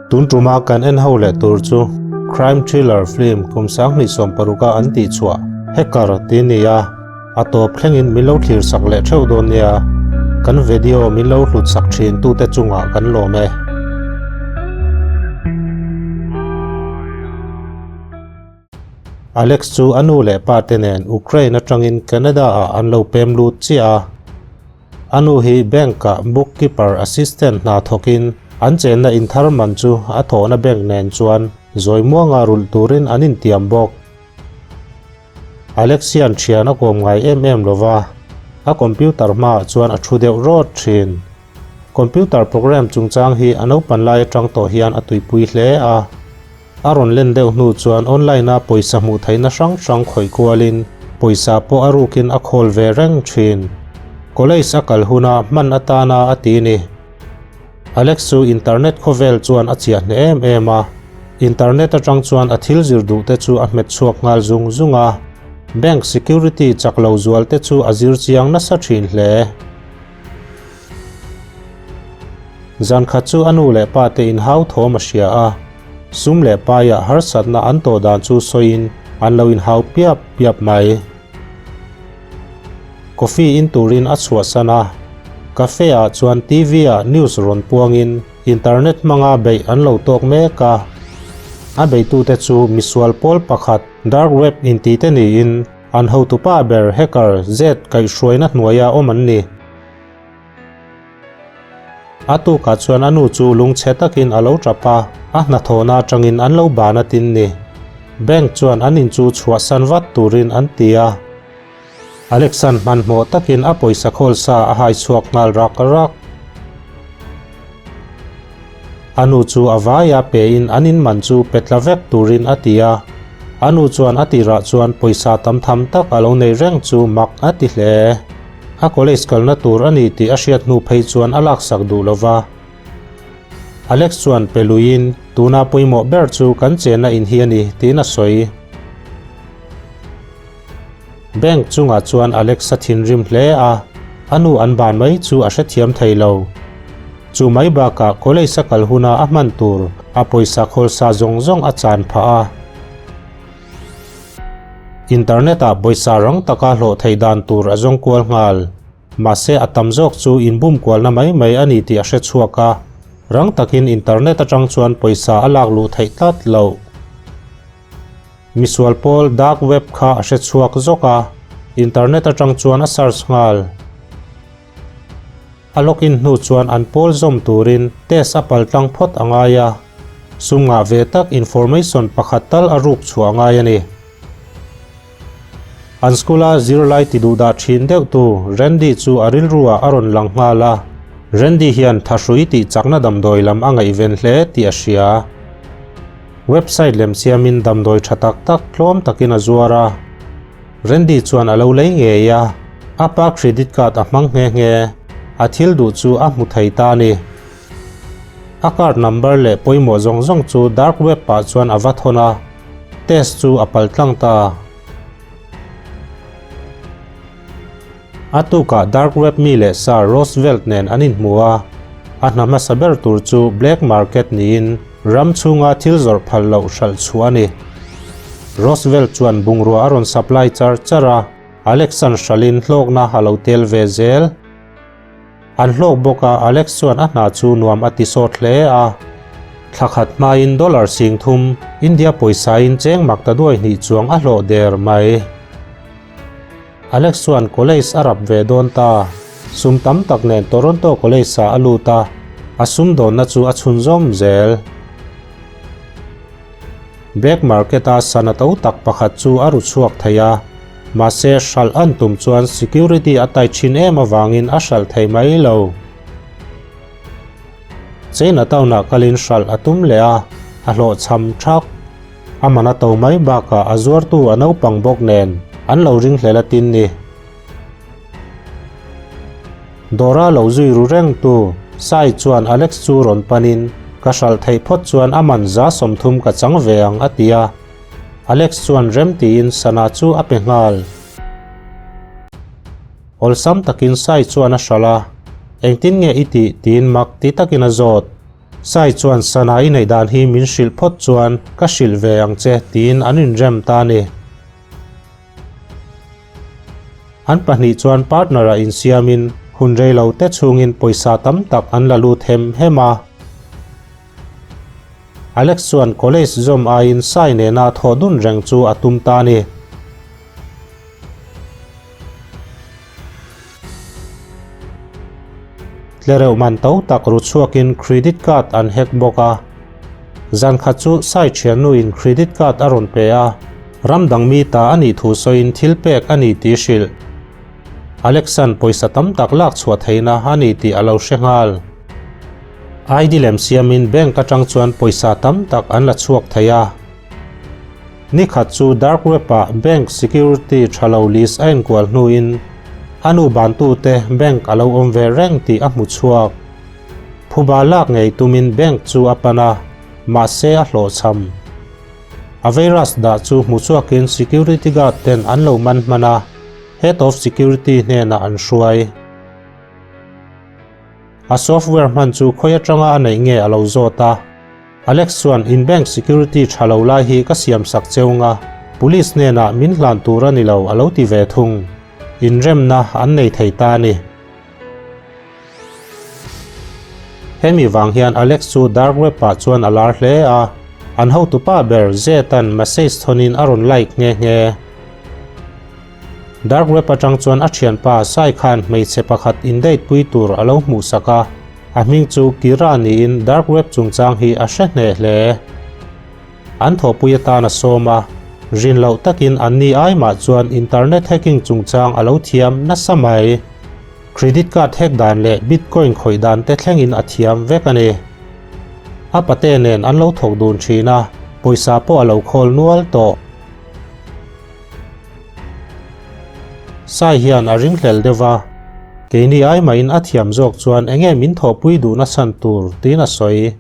Tun tuma kan en ho leh tur chu crime thriller film kum 2016 a an tih chhuah Hacker tih a ni a, a tawp thlengin min lo thlir sak leh theuh dawn nia. Kan video min lo hlut sak thin tute chungah kan lawm e. Alex chu a nu leh pa te nen Ukraine atangin Canada ah an lo pem lut chiah a. A nu hi bank ah bookkeeper assistant hna thawkin an chenna inthar man chu a thawhna bank nen chuan zawi muanga rulh turin an intiam bawk. Alex hian thian a kawm ngai em em lova, a computer hmaah chuan a thu deuh rawt thin. Computer program chungchang hi a naupan lai atang tawh hian a tuipui hle a. A rawn len deuh hnu chuan online a pawisa hmuh theihna hrang hrang khawih kualin pawisa pawh a rukin a khawl ve reng thin. College a kal huna hman atana a ti ni. Alex chu internet khawvel chuan a chiah hneh em em a, internet atang chuan a thil zir duh te chu a hmet chhuak nghal zung zung a, bank security chak lo zual te chu a zir chiang nasa thin hle. Zan khat chu a nu leh pa te inhau thawm a hria a, sum leh paiah harsatna an tawh dan chu sawiin an lo inhau piap piap mai. Coffee in turin a chhuahsan a, cafe ah chuan TV ah news rawn puangin internet hmanga beih an lo tawk mek a. A beitute chu misual pawl pakhat dark web intite niin an hotupa ber hacker Z kaihhruaina hnuaia awm an ni. A tukah chuan a nu chu lungchhe takin a lo tap a, a hnathawhna atangin an lo ban a tin ni. Bank chuan an in chu chhuahsan vat turin an ti a. Alexan hmanhmawh takin a pawisa khawl sa a hai chhuak nghal rak rak. A nu chu a vaia pein an in man chu pe tla vek turin a ti a. A nu chuan a tirah chuan pawisa tam tham tak a lo nei reng chu mak a ti hle. A college kalna tur a ni tih a hriat hnu phei chuan a laksak duh lo va. Alex chuan pe luiin, Tuna pawimawh ber chu kan chenna in hi a ni, tiin a sawi. Bank chungah chuan Alex a thinrim hle a, a nu an ban mai chu a hrethiam thei lo. Chu mai bakah college a kal huna a hman tur a pawisa khawlsa zawng zawng a chan phah a. Internet ah pawisa rang taka hlawh theih dan tur a zawng kual nghal. Mahse a tam zawk chu inbum kualna mai mai a ni tih a hre chhuak a, rang takin internet atang chuan pawisa a lak luh theih tlat loh. Misual pawl dark web kha a hre chhuak zawk a, internet atang chuan a search nghal. A login hnu chuan an pawl zawm turin test a paltlang phawt a ngai a, sum ngah ve tak information pakhat tal a ruk chhuah a ngai a ni. An school-a zirlai ti duh dah thin deuh tu Randy chu a rilru ah a rawn lang nghal a, Randy hian thahrui tih chakna damdawi lam a ngaihven hle tih a hria. Website lem siamin damdawi tha tak tak tlawm takin a zuar a. Randy chuan a lo lei ngei a, a pa credit card a hmang nghe nghe, a thil duh chu a hmu thei ta a ni. A card number leh pawimawh zawng zawng chu dark web ah chuan a va thawn a, test chu a pal tlang ta. A tukah dark web mi leh sa Roosevelt nen an inhmu a, a hna hmasa ber tur chu black market niin ram chhunga thil zawrh phal loh hralh chhuah a ni. Roosevelt chuan bungrua a rawn supply char char a, Alex-a'n hralhin hlawkna a lo tel ve zel. An hlawk bawk a, Alex chuan a hna chu nuam a ti sawt hle a. Thla khat hmain dollar 3000, India pawisain cheng mak ta duai hnih chuang a hlawh der mai. Alex chuan college a rap ve dawn ta. Sum tam tak nen Toronto College-ah a lut a, a sumdawnna chu a chhunzawm zel. Black market-a sana to tak pakhat chu a ru chhuak thei a, mahse hralh an tum chuan security a tai thin em avangin a hralh thei mai lo. China town-ah kalin hralh a tum leh a, a hlawhchham thak. A man a to mai bakah a zuartu a naupang bawk nen an lo ringhlel a tin ni. Dawra lo zui ru reng tu Sai chuan Alex chu rawn panin ka hralh theih phawt chuan a man 30% ka chang ve ang a ti a. Alex chuan rem tiin sana chu a pe nghal. Awlsam takin Sai chuan a hralh a, Engtin nge i tih? tiin mak ti takin a zawt. Sai chuan Sana i neih dan hi min hrilh phawt chuan ka hrilh ve ang che tiin an inrem ta a ni. An pahnih chuan partner-ah insiamin hun rei lo te chhungin pawisa tam tak an la lut hem hem a. Alex chuan college zawm aiin Sai nena thawh dun reng chu a tum ta a ni. Tlereuh man to tak ru chhuakin credit card an hack bawk a. Zan khat chu Sai thiannuin credit card a rawn pe a, ram dang mi ta a nih thu sawiin thil pek a ni tih hrilh. Alexan pawisa tam tak lak chhuah theihna a ni tih a lo hre nghal. ID lem siamin bank atang chuan pawisa tam tak an la chhuak thei a. Ni khat chu dark web-ah bank security tha lo list a enkual hnuin a nu bantute bank a lo awm ve reng tih a hmu chhuak. Phuba lak ngei tumin bank chu a pan a, mahse a hlawhchham. A virus dah chu hmu chhuakin security guard ten an lo man hman a, head of security hnenah an hruai. A software hman chu khawi atanga a neih nge a lo zawt a. Alex chuan in bank security tha lo lai hi ka siam sak cheu nga, police hnenah min hlan tur a ni lo a lo ti ve thung. Inremna an nei thei ta a ni. Hemi vang hian Alex chu dark web ah chuan a lar hle a, an hotupa ber Zed-a'n message thawnin a rawn like nghe nghe. Dark web atang chuan a thianpa Sai khan hmeichhe pakhat indate pui tur a lo hmuhsak a, a hming chu Kira niin dark web chungchang hi a hre hneh hle. An thawhpui atan a sawm a, rin loh takin anni ai mah chuan internet hacking chungchang a lo thiam nasa mai. Credit card hack dan leh bitcoin khawih dan te thlengin a thiam vek a ni. A pate nen an lo thawk dun thin a, pawisa pawh a lo khawl nual tawh. Sai hian a ringhlel deuh va, keini ai mahin a thiam zawk chuan enge min thawhpui duhna chhan tur tiin a sawi.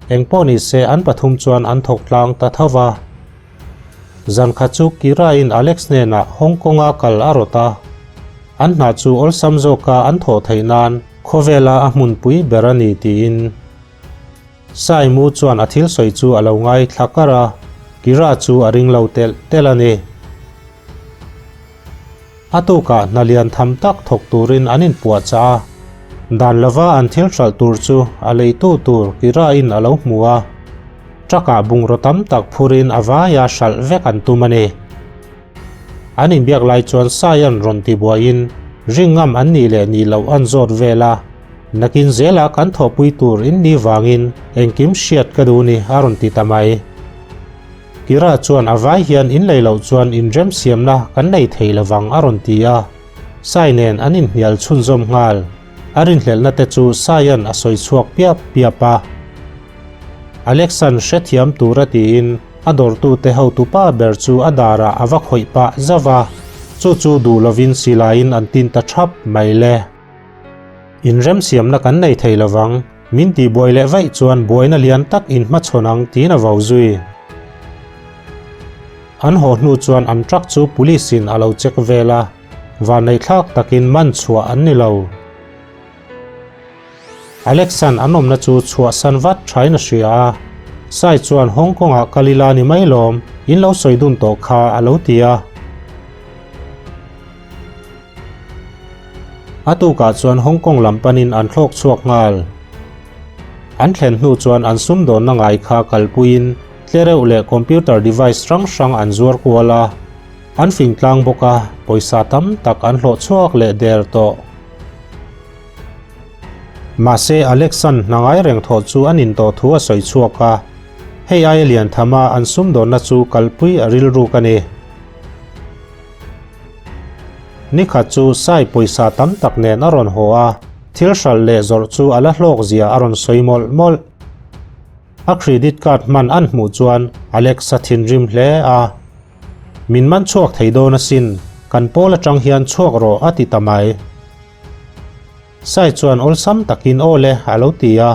Engpawh ni se an pathum chuan an thawk tlang ta tho va. Zan khat chu Kira-in Alex hnenah Hong Kong-a kal a rawt a, an hna chu awlsam zawka an thawh theih nan khawvela a hmunpui ber a ni tiin. Saimu chuan a thil sawi chu a lo ngaithla kar a, Kira chu a ring lo telh telh a ni. A tukah hna lian tham tak thawk turin an inpuahchah a, dan lova an thil hralh tur chu a leitu tur Kira-in a lo hmu a, truck-ah bungraw tam tak phurin a vaia hralh vek an tum a ni. An inbiak lai chuan Saia'n rawn ti buaiin ring ngam an nih leh nih loh an zawt vel a, nakin zela kan thawhpui tur in ni vangin engkim hriat ka duh ni a rawn ti ta mai. Kira chuan a vai hian in lei loh chuan inremsiamna kan nei thei lovang a rawn ti a, Sai nen an inhnial chhunzawm nghal. A rinhlelhna te chu Saia'n a sawi chhuak piap piap a. Alexa'n hrethiam tura tiin a dawrtute hotupa ber chu a darah a va khawih pah zauh a, chu chu duh lovin silaiin an tin ta thap mai le. Inremsiamna kan nei thei lovang, min tihbuai leh vaih chuan buaina lian tak inhmachhawn ang tiin a vau zui. An haw hnu chuan an truck chu police-in a lo check vel a, vanneihthlak takin man chhuah an ni lo. Alexan an awmna chu chhuahsan vat thain a hria a, Sai chuan Hong Kong-ah kal ila ni mai lawm, in lo sawi dun tawh kha a lo ti a. A tukah chuan Hong Kong lam panin an thlawk chhuak nghal. An thlen hnu chuan an sumdawnna ngai kha kalpuiin tlereuh leh computer device hrang hrang an zuar kual a, an fing tlang bawk a, pawisa tam tak an hlawh chhuak leh der tawh. Mahse, Alexan hna ngai reng thawh chu an intawh thu a sawi chhuak a, hei aia lian thama an sumdawnna chu kalpui a rilruk a ni. Nikhat chu Sai pawisa tam tak nen a rawn haw a, thil hralh leh zawrh chu a la hlawk zia a rawn sawi mawlh mawlh. A credit card hman an hmuh chuan Alex a thinrim hle a. Min man chhuak thei dawn asin, kan pawl atang hian chhuak rawh a ti ta mai. Sai chuan awlsam takin aw le a lo ti a.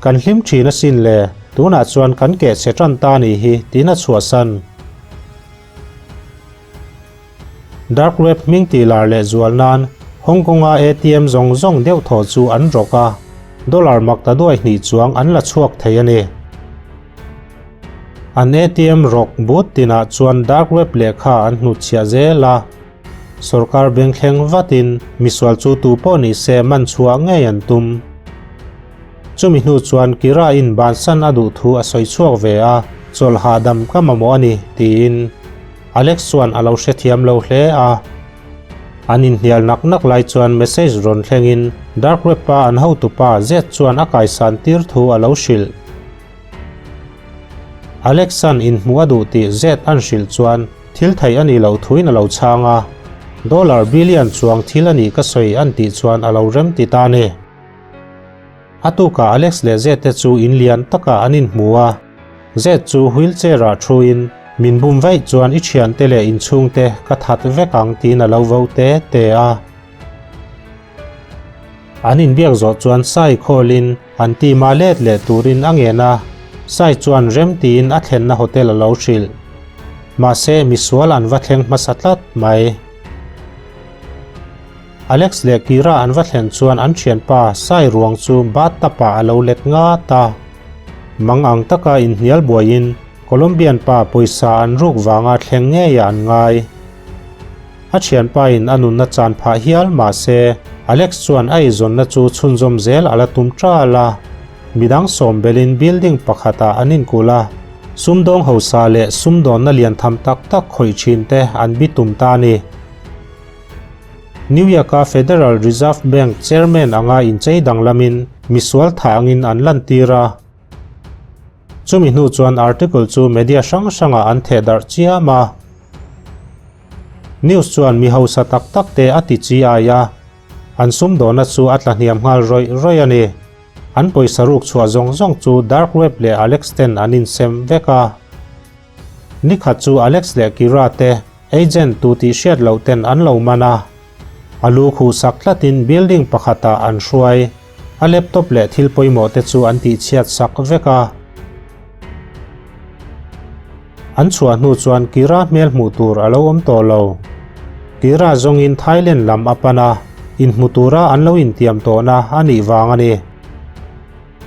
Kan hlim thin asin le, tunah chuan kan keh chhe tan ta ni hi tiin a chhuahsan. Dark web hming tih lar leh zual nan Hong Kong-a ATM zawng zawng deuh thaw chu an rawk a, dollar mak ta duai hnih chuang an la chhuak thei a ni. An ATM rawk but tinah chuan dark web lehkha an hnutchhiah zel a, Sorkar bengthleng vatin misual chu tu pawh ni se man chhuah ngei an tum. Chumi hnu chuan Kira-in bansan a duh thu a sawi chhuak ve a, chawlh hahdam ka mamawh a ni, tiin Alex chuan a lo hrethiam lo hle a. An inhnial nak nak lai chuan message rawn thlengin Dark Web-a an hotupa Zed chuan a kaisan tir thu a lo hrilh. Alex-a'n inhmuh a duh tih Zed an hrilh chuan thil theih a nih loh thuin a lo chhang a, Dollar billion chuang thil a nih ka sawi an tih chuan a lo rem ti ta a ni. A tukah Alex leh Zed te chu in lian takah an inhmu a, Zed chu wheelchair-ah thuin, Min bum vaih chuan i thiante leh inchhungte ka that vek ang tiin a lo vo te te a. An inbiak zawh chuan Sai khawlin an team a let leh turin a ngen a, Sai chuan rem tiin a thlenna hotel a lo hrilh. Mahse, misual an va thleng hmasa tlat mai. Alex leh Kira an va thlen chuan an thianpa Sai ruang chu bathtub ah a lo let ngat a. Mang ang taka inhnial buaiin Colombian pa pawisa an ruk vanga thleng ngeiah an ngai. A thianpain a nunna chan phah hial mah se, Alex chuan a eizawnna chu chhunzawm zel a la tum ṭal a. Midang sawm belin building pakhatah an inkulh a, sumdawng hausa leh sumdawnna lian tham tak tak khawih ṭhin te an bitum ta a ni. New York-a Federal Reserve Bank chairman anga inchei danglamin misual thah angin an lantir a. Chumi hnu chuan article chu media hrang hrangah an theh darh chiam a. News chuan mi hausa tak tak te a ti chi ai a, an sumdawhna chu a tla hniam nghal rawih rawih a ni. An pawisa ruk chhuah zawng zawng chu dark web leh Alex ten an insem vek a. Nikhat chu Alex leh Kira te agent tu tih hriat loh ten an lo man a. A lu khuh sak tlatin building pakhatah an hruai. A laptop leh thil pawimawh te chu an tihchhiat sak vek a. An chhuah hnu chuan Kira hmel hmuh tur a lo awm tawh lo. Kira zawngin Thailand lam a pan a, inhmu tura an lo intiam tawhna a nih vang a ni.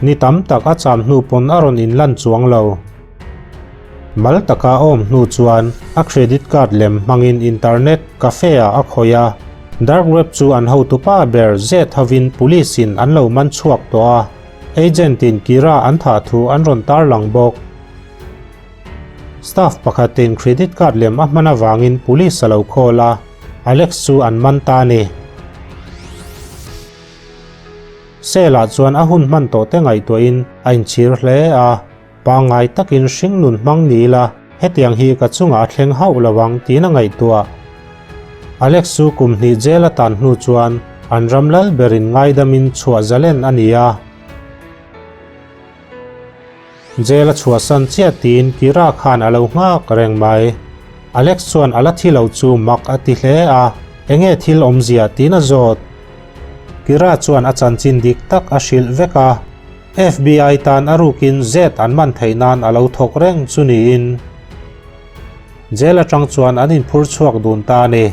Ni tam tak a cham hnu pawn a rawn inlan chuang lo. Mal taka a awm hnu chuan a credit card lem hmangin internet cafe ah a khawih a, dark web chu an hotupa ber zet hovin police in an lo man chhuak tawh a, agent in Kira an thah thu an rawn tarlang bawk. Staff pakhatin credit card lem a hman avangin police a lo call a, Alex chu an man ta a ni. Cell ah chuan a hun hman tawh te ngaihtuahin a inchhir hle a. Pangngai takin hringnun hmang ni ila, hetiang hi ka chungah a thleng hauh lo ang tiin a ngaihtuah. Alex chu kum hnih jail a tan hnu chuan an ram lal berin ngaidamin chhuah zalen a ni a. Jail a chhuahsan chiah tiin Kira khan a lo nghak reng mai. Alex chuan a la thi lo chu mak a ti hle a, enge thil awmzia tiin a zawt. Kira chuan a chanchin dik tak a hrilh vek a. FBI tan a rukin zet an man theih nan a lo thawk reng chu niin jail atang chuan an inphur chhuak dun ta a ni.